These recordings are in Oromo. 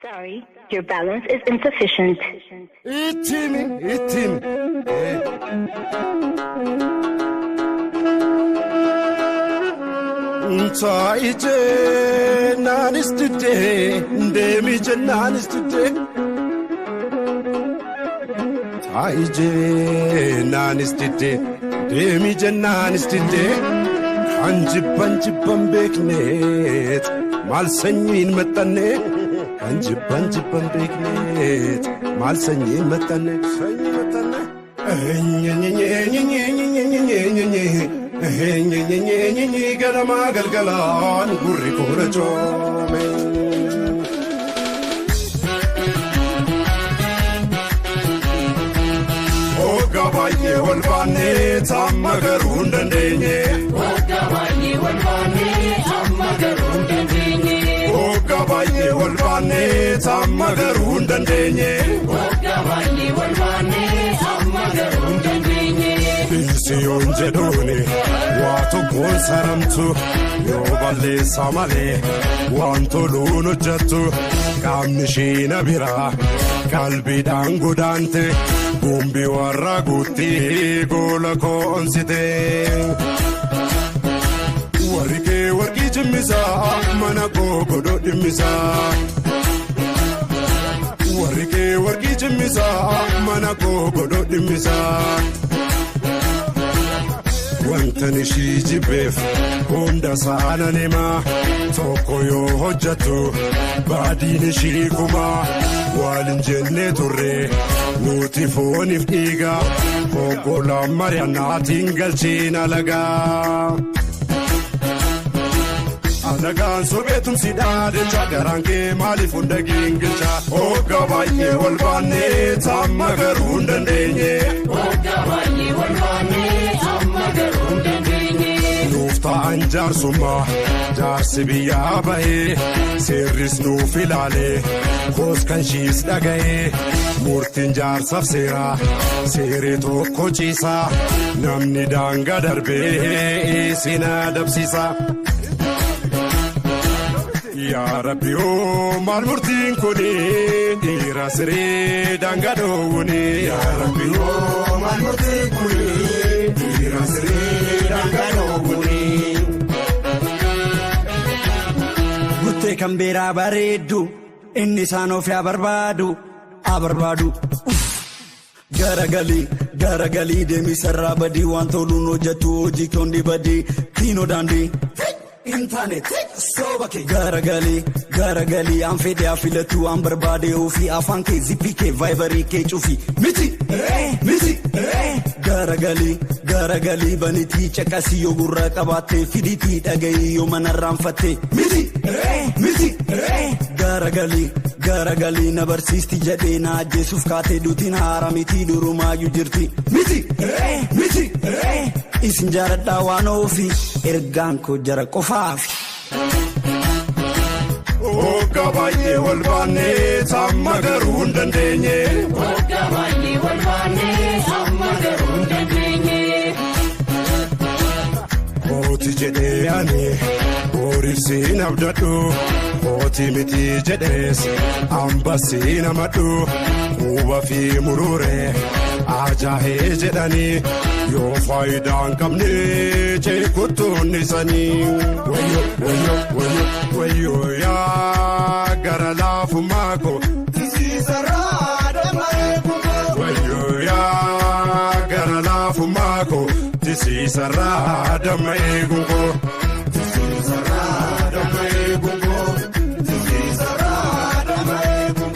Sorry, your balance is insufficient. Ittimi ittimi. Taa'i jennaanis diddee deemi jennaanis diddee. Taa'i jennaanis diddee deemi jennaanis diddee. Kan jibban jibban beekneet maal sanyiin maxxanne. Kan jibban jibban beekneet maal sanyiin maxxanne. Sanyii maxxanne. Ganama galgalaan gurri koora coome. Hoggaa baay'ee wal baannee amma garuu hin dandeenye. Hoggaa baay'ee wal baannee amma garuu hin dandeenye. Hoggaa baay'ee wal baannee amma garuu hin dandeenye. Hoggaa baay'ee wal baannee amma garuu hin dandeenye. Siyoon jedhuuni waa tokkoon saramtu yoo balleessa malee waan toluun hojjettu qaamni ishee na biraa qalbiidhaan godaante gumbii warra guutti goola koonsite. Warri kee warqii cimmisaa mana koo godhoo dhimmisaa. Warri kee warqii cimmisaa mana koo godhoo dhimmisaa. Wantan ishii jibbeef hunda saanan himaa tokko yoo hojjettu baadiin ishii kumaa waliin jennee turre nuti fooniif dhiiga konkolaataan mari'annaatiin galchiin alagaa. Alagaan sobeetumsi dhaadhecha garaan kee maaliif hunda gingilcha hoggaa baay'ee wal baannee amma garuu hin dandeenye. Hoggaa baay'ee wal baannee amma garuu hin dandeenye. Nuuf ta'an jaarsummaa jaarsi biyyaa bahee seerris nuuf ilaalee koos kan shiis dhaga'ee murtiin jaarsaaf seeraa seeree tokko ciisaa namni daangaa darbee isin adabsiisa. Yaa Rabbi oo maal murtiin kuni dhiira siree daangaa dhoowwuni. Yaa Rabbi oo maal murtiin kuni dhiira siree daangaa dhoowwuni. Guttee kan biraa bareeddu inni isaan of yaa barbaadu haa barbaadu. Garagalii garagalii deemii sarara badii waan toluun hojjetu hojii kondi badii kiinoo daandii. Intanet sooba kee garagalii garagalii aan fedhe haa filatu aan barbaade ofii afaan kee zippii kee vaayibarii kee cufi miti miti garagalii garagalii banitii caqasii yoo gurra qabaatte fiditii dhagayii yoo manarraanfatte miti miti garagalii garagalii na barsiisti jedhee na ajjeesuuf kaatee duutiin haara miti durumaayyuu jirti miti miti. Isin jaaladhaa waan ofi ergaan koo jara qofaafi. Hoggaa baay'ee wal baannee amma garuu hin dandeenye. Hoggaa baay'ee wal baannee amma garuu hin dandeenye. Kooti jedhee ani horiif siin abdadhu kooti miti jedhees ambasiin amadhu quba fi muruuree ajaa'ee jedhanii yoo faayidaa hin qabne ceekuttuun isanii. Wayyo wayyo wayyo wayyo yaa gara laafummaa koo. Tisiisarraa damee koo. Wayyo yaa gara laafummaa koo. Tisiisarraa damee koo. Tisiisarraa damee koo. Tisiisarraa damee koo.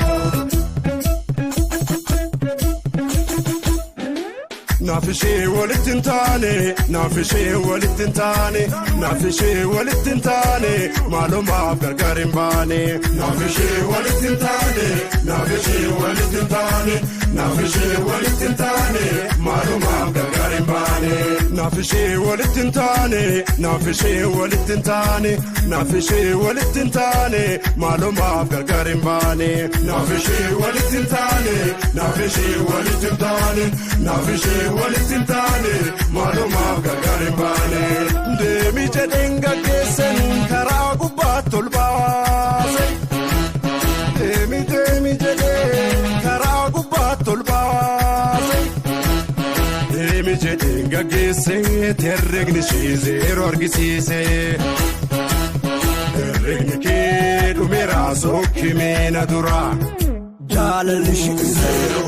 Naaf ishee walitti hin taane naaf ishee walitti hin taane naaf ishee walitti hin taane maalumaaf gargar hin baane. Naaf ishee walitti hin taane naaf ishee walitti hin taane naaf ishee walitti hin taane maalumaaf gargar hin baane. Naaf ishee walitti hin taane naaf ishee walitti hin taane naaf ishee walitti hin taane maalumaaf gargar hin baane. Naaf ishee walitti hin taane naaf ishee walitti hin taane naaf ishee walitti hin taane maalumaaf gargar hin baane. Deemi jedheen gaggeessan karaa gubbaatti ol baase. Deemi teesse herregni ishee zeeroo argisiise. Herregni kee dhumeera sokkimee na dura. Jaalalli ishee zeeroo,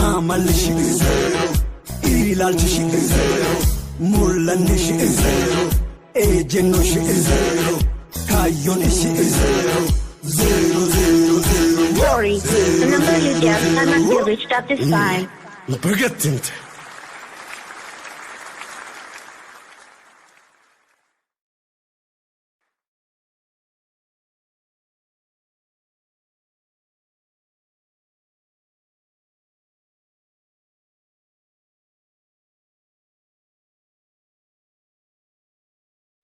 amalli ishee zeeroo, ilaalchi ishee zeeroo, mul'anni ishee zeeroo, ejjennoon ishee zeeroo, kaayyoon ishee zeeroo, zeeroo zeeroo zeeroo. Sorry, the number you dialed cannot be reached at this time. Baga himte.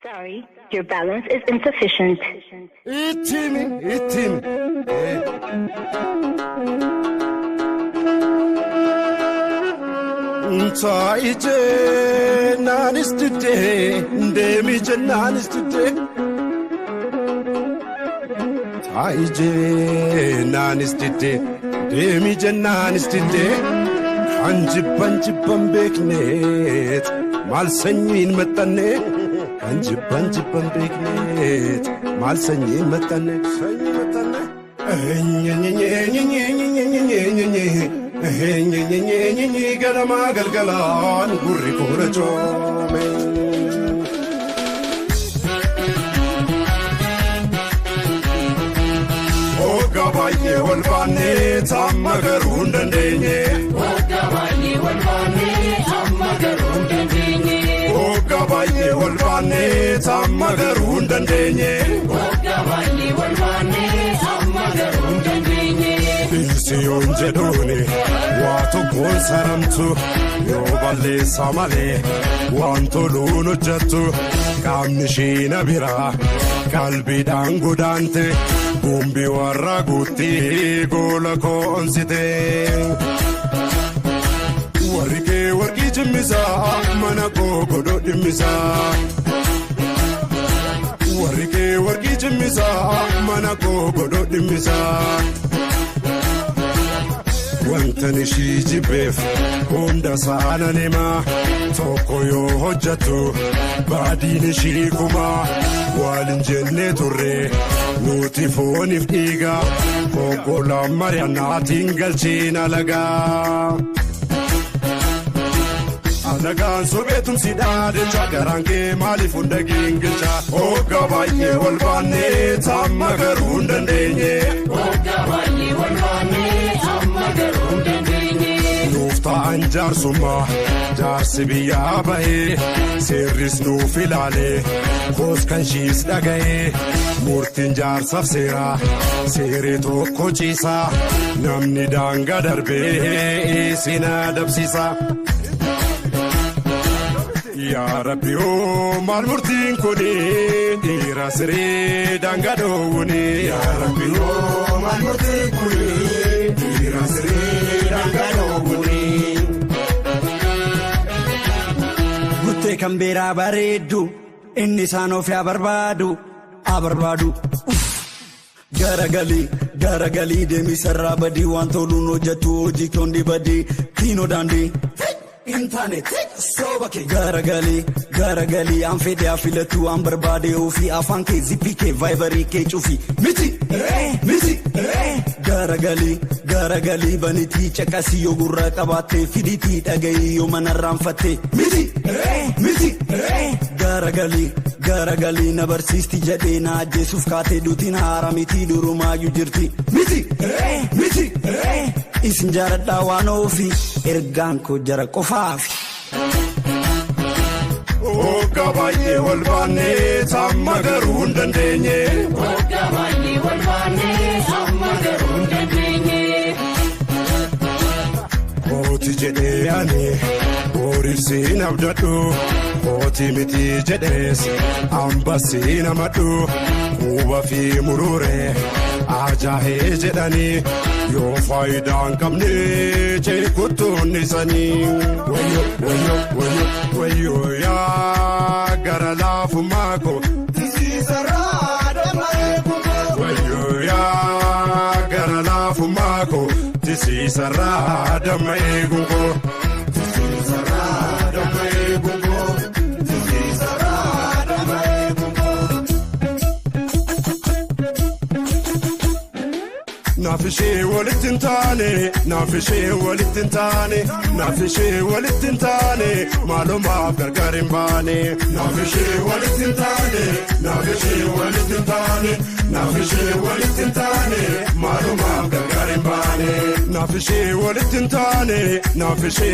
Sorry, your balance is insufficient. Itti himi, itti himi. Taa'i jennaanis diddee, deemi jennaanis diddee. Taa'i jennaanis diddee, deemi jennaanis diddee. Kan jibban jibban beekneet maal sanyiin maxxanne. Kan jibban jibban beekneet maal sanyiin maxxanne. Sanyii maxxanne. Ganamaa galgalaan gurri koora coome. Hogga baay'ee wal baannee amma garuu hin dandeenye. Hogga baay'ee wal baannee amma garuu hin dandeenye. Hogga baay'ee wal baannee amma garuu hin dandeenye. Hogga baay'ee wal baannee amma garuu hin dandeenye. Dhiisi yoon jedhuuni waa tokkoon saramtu yoo balleessa malee waan toluun hojjettu qaamni ishee na biraa qalbiidhaan godaante gumbii warra guutti goola koonsite. Warri kee warqii jimmisaa mana koo godhoo dhimmisaa. Warri kee warqii jimmisaa mana koo godhoo dhimmisaa. Wantan ishii jibbeef hunda saanan himaa tokko yoo hojjettu baadiin ishii kumaa waliin jennee turre nuti fooniif dhiiga konkolaataan mari'annaatiin galchiin alagaa. Alagaan sobeetumsi dhaadhecha garaan kee maaliif hunda gingilcha hogga baay'ee wal baannee amma garuu hin dandeenye. Hogga baay'ee wal baannee amma garuu hin dandeenye. Nuuf ta'an jaarsummaa jaarsi biyyaa bahee seerris nuuf ilaalee koos kan ishiis dhaga'ee murtiin jaarsaaf seeraa seeree tokko ciisaa namni daangaa darbee isin adabsiisa. Yaa Rabbi oo maal murtiin kuni dhiira siree daangaa dhoowwuni. Yaa Rabbi oo maal murtiin kuni dhiira siree daangaa dhoowwuni. Guttee kan biraa bareeddu inni isaan of haa barbaadu haa barbaadu. Garagalii garagalii deemi sarara badii waan toluun hojjetu hojii kondi badii kiinoo daandii. Intanet sooba kee garagalii garagalii an fedhe haa filatu an barbaade ofii afaan kee zippii kee vaayibarii kee cufi miti miti garagalii garagalii banitii caqasii yoo gurra qabaattee fiditii dhagayii yoo manarraanfattee miti miti garagalii garagalii na barsiisti jedhee na ajjeesuuf kaatee duutiin haara miti durumaayyuu jirti miti miti. Isin jaaladhaa waan ofii ergaan koo jara qofaafi. Hogga baay'ee wal baannee amma garuu hin dandeenye. Hogga baay'ee wal baannee amma garuu hin dandeenye. Kooti jedhee ani horiif siin abdadhu kooti miti jedhees ambasiin amadhu quba fi muruuree ajaa'ee jedhanii. Yoo faayidaa hin qabne jeekuttuun isanii. Wayyoo wayyoo wayyoo wayyoo yaa gara laafummaa koo. Tisiisarraa damma eegumaa. Wayyoo yaa gara laafummaa koo. Tisiisarraa damma eegumaa. Tisiisarraa damma eegumaa. Naaf ishee walitti hin taane, naaf ishee walitti hin taane, naaf ishee walitti hin taane, maalumaaf gargar hin baane. Naaf ishee walitti hin taane, naaf ishee walitti hin taane, naaf ishee walitti hin taane, maalumaaf gargar hin baane. Naaf ishee walitti hin taane, naaf ishee.